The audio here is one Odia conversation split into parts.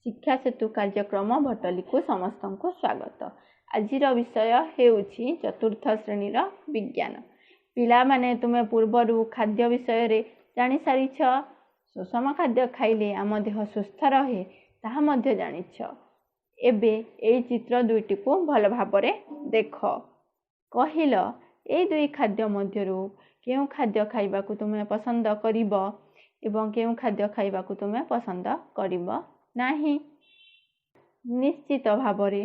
ଶିକ୍ଷା ସେତୁ କାର୍ଯ୍ୟକ୍ରମ ଭଟଲିକୁ ସମସ୍ତଙ୍କୁ ସ୍ୱାଗତ। ଆଜିର ବିଷୟ ହେଉଛି ଚତୁର୍ଥ ଶ୍ରେଣୀର ବିଜ୍ଞାନ। ପିଲାମାନେ, ତୁମେ ପୂର୍ବରୁ ଖାଦ୍ୟ ବିଷୟରେ ଜାଣିସାରିଛ। ସୁଷମ ଖାଦ୍ୟ ଖାଇଲେ ଆମ ଦେହ ସୁସ୍ଥ ରହେ, ତାହା ମଧ୍ୟ ଜାଣିଛ। ଏବେ ଏଇ ଚିତ୍ର ଦୁଇଟିକୁ ଭଲ ଭାବରେ ଦେଖ। କହିଲ, ଏଇ ଦୁଇ ଖାଦ୍ୟ ମଧ୍ୟରୁ କେଉଁ ଖାଦ୍ୟ ଖାଇବାକୁ ତୁମେ ପସନ୍ଦ କରିବ ଏବଂ କେଉଁ ଖାଦ୍ୟ ଖାଇବାକୁ ତୁମେ ପସନ୍ଦ କରିବ ନାହିଁ? ନିଶ୍ଚିତ ଭାବରେ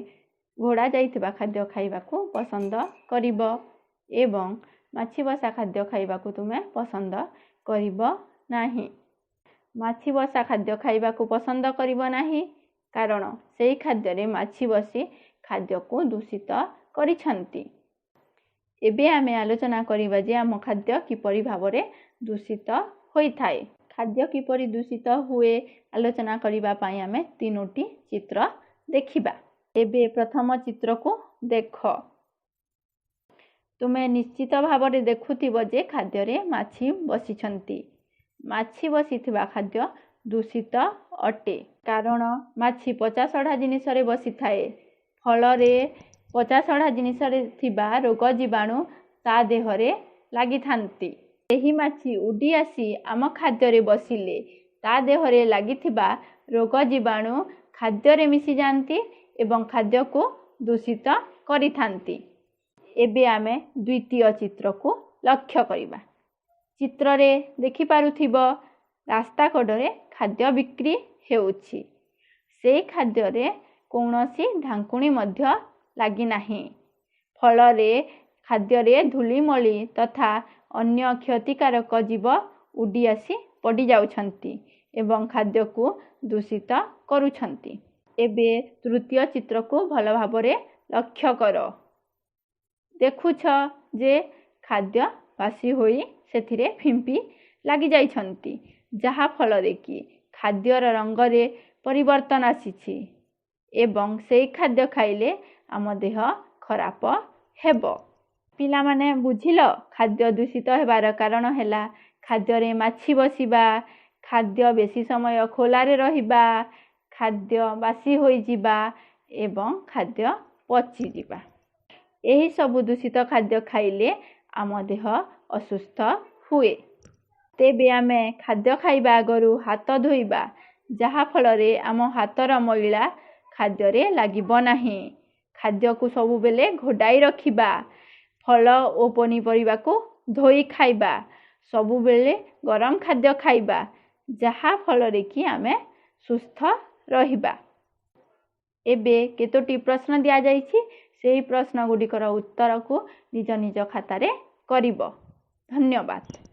ଘୋଡ଼ା ଯାଇଥିବା ଖାଦ୍ୟ ଖାଇବାକୁ ପସନ୍ଦ କରିବ ଏବଂ ମାଛି ବସା ଖାଦ୍ୟ ଖାଇବାକୁ ତୁମେ ପସନ୍ଦ କରିବ ନାହିଁ। ମାଛି ବସା ଖାଦ୍ୟ ଖାଇବାକୁ ପସନ୍ଦ କରିବ ନାହିଁ, କାରଣ ସେହି ଖାଦ୍ୟରେ ମାଛି ବସି ଖାଦ୍ୟକୁ ଦୂଷିତ କରିଛନ୍ତି। ଏବେ ଆମେ ଆଲୋଚନା କରିବା ଯେ ଆମ ଖାଦ୍ୟ କିପରି ଭାବରେ ଦୂଷିତ ହୋଇଥାଏ। ଖାଦ୍ୟ କିପରି ଦୂଷିତ ହୁଏ, ଆଲୋଚନା କରିବା ପାଇଁ ଆମେ ତିନୋଟି ଚିତ୍ର ଦେଖିବା। ଏବେ ପ୍ରଥମ ଚିତ୍ରକୁ ଦେଖ। ତୁମେ ନିଶ୍ଚିତ ଭାବରେ ଦେଖୁଥିବ ଯେ ଖାଦ୍ୟରେ ମାଛି ବସିଛନ୍ତି। ମାଛି ବସିଥିବା ଖାଦ୍ୟ ଦୂଷିତ ଅଟେ, କାରଣ ମାଛି ପଚାସଢ଼ା ଜିନିଷରେ ବସିଥାଏ। ଫଳରେ ପଚାସଢ଼ା ଜିନିଷରେ ଥିବା ରୋଗ ଜୀବାଣୁ ତା ଦେହରେ ଲାଗିଥାନ୍ତି। ଏହି ମାଛି ଉଡ଼ି ଆସି ଆମ ଖାଦ୍ୟରେ ବସିଲେ ତା ଦେହରେ ଲାଗିଥିବା ରୋଗ ଜୀବାଣୁ ଖାଦ୍ୟରେ ମିଶିଯାଆନ୍ତି ଏବଂ ଖାଦ୍ୟକୁ ଦୂଷିତ କରିଥାନ୍ତି। ଏବେ ଆମେ ଦ୍ୱିତୀୟ ଚିତ୍ରକୁ ଲକ୍ଷ୍ୟ କରିବା। ଚିତ୍ରରେ ଦେଖିପାରୁଥିବ, ରାସ୍ତା କଡ଼ରେ ଖାଦ୍ୟ ବିକ୍ରି ହେଉଛି। ସେଇ ଖାଦ୍ୟରେ କୌଣସି ଢାଙ୍କୁଣୀ ମଧ୍ୟ ଲାଗିନାହିଁ। ଫଳରେ ଖାଦ୍ୟରେ ଧୂଳିମଳି ତଥା ଅନ୍ୟ କ୍ଷତିକାରକ ଜୀବ ଉଡ଼ି ଆସି ପଡ଼ିଯାଉଛନ୍ତି ଏବଂ ଖାଦ୍ୟକୁ ଦୂଷିତ କରୁଛନ୍ତି। ଏବେ ତୃତୀୟ ଚିତ୍ରକୁ ଭଲ ଭାବରେ ଲକ୍ଷ୍ୟ କର। ଦେଖୁଛ ଯେ ଖାଦ୍ୟ ବାସି ହୋଇ ସେଥିରେ ଫିମ୍ପି ଲାଗିଯାଇଛନ୍ତି, ଯାହାଫଳରେ କି ଖାଦ୍ୟର ରଙ୍ଗରେ ପରିବର୍ତ୍ତନ ଆସିଛି ଏବଂ ସେଇ ଖାଦ୍ୟ ଖାଇଲେ ଆମ ଦେହ ଖରାପ ହେବ। ପିଲାମାନେ, ବୁଝିଲ? ଖାଦ୍ୟ ଦୂଷିତ ହେବାର କାରଣ ହେଲା ଖାଦ୍ୟରେ ମାଛି ବସିବା, ଖାଦ୍ୟ ବେଶୀ ସମୟ ଖୋଲାରେ ରହିବା, ଖାଦ୍ୟ ବାସି ହୋଇଯିବା ଏବଂ ଖାଦ୍ୟ ପଚିଯିବା। ଏହିସବୁ ଦୂଷିତ ଖାଦ୍ୟ ଖାଇଲେ ଆମ ଦେହ ଅସୁସ୍ଥ ହୁଏ। ତେବେ ଆମେ ଖାଦ୍ୟ ଖାଇବା ଆଗରୁ ହାତ ଧୋଇବା, ଯାହାଫଳରେ ଆମ ହାତର ମଇଳା ଖାଦ୍ୟରେ ଲାଗିବ ନାହିଁ। ଖାଦ୍ୟକୁ ସବୁବେଳେ ଘୋଡ଼ାଇ ରଖିବା। ଫଳ ଓ ପନିପରିବାକୁ ଧୋଇ ଖାଇବା। ସବୁବେଳେ ଗରମ ଖାଦ୍ୟ ଖାଇବା, ଯାହାଫଳରେ କି ଆମେ ସୁସ୍ଥ ରହିବା। ଏବେ କେତୋଟି ପ୍ରଶ୍ନ ଦିଆଯାଇଛି, ସେହି ପ୍ରଶ୍ନ ଗୁଡ଼ିକର ଉତ୍ତରକୁ ନିଜ ନିଜ ଖାତାରେ କରିବ। ଧନ୍ୟବାଦ।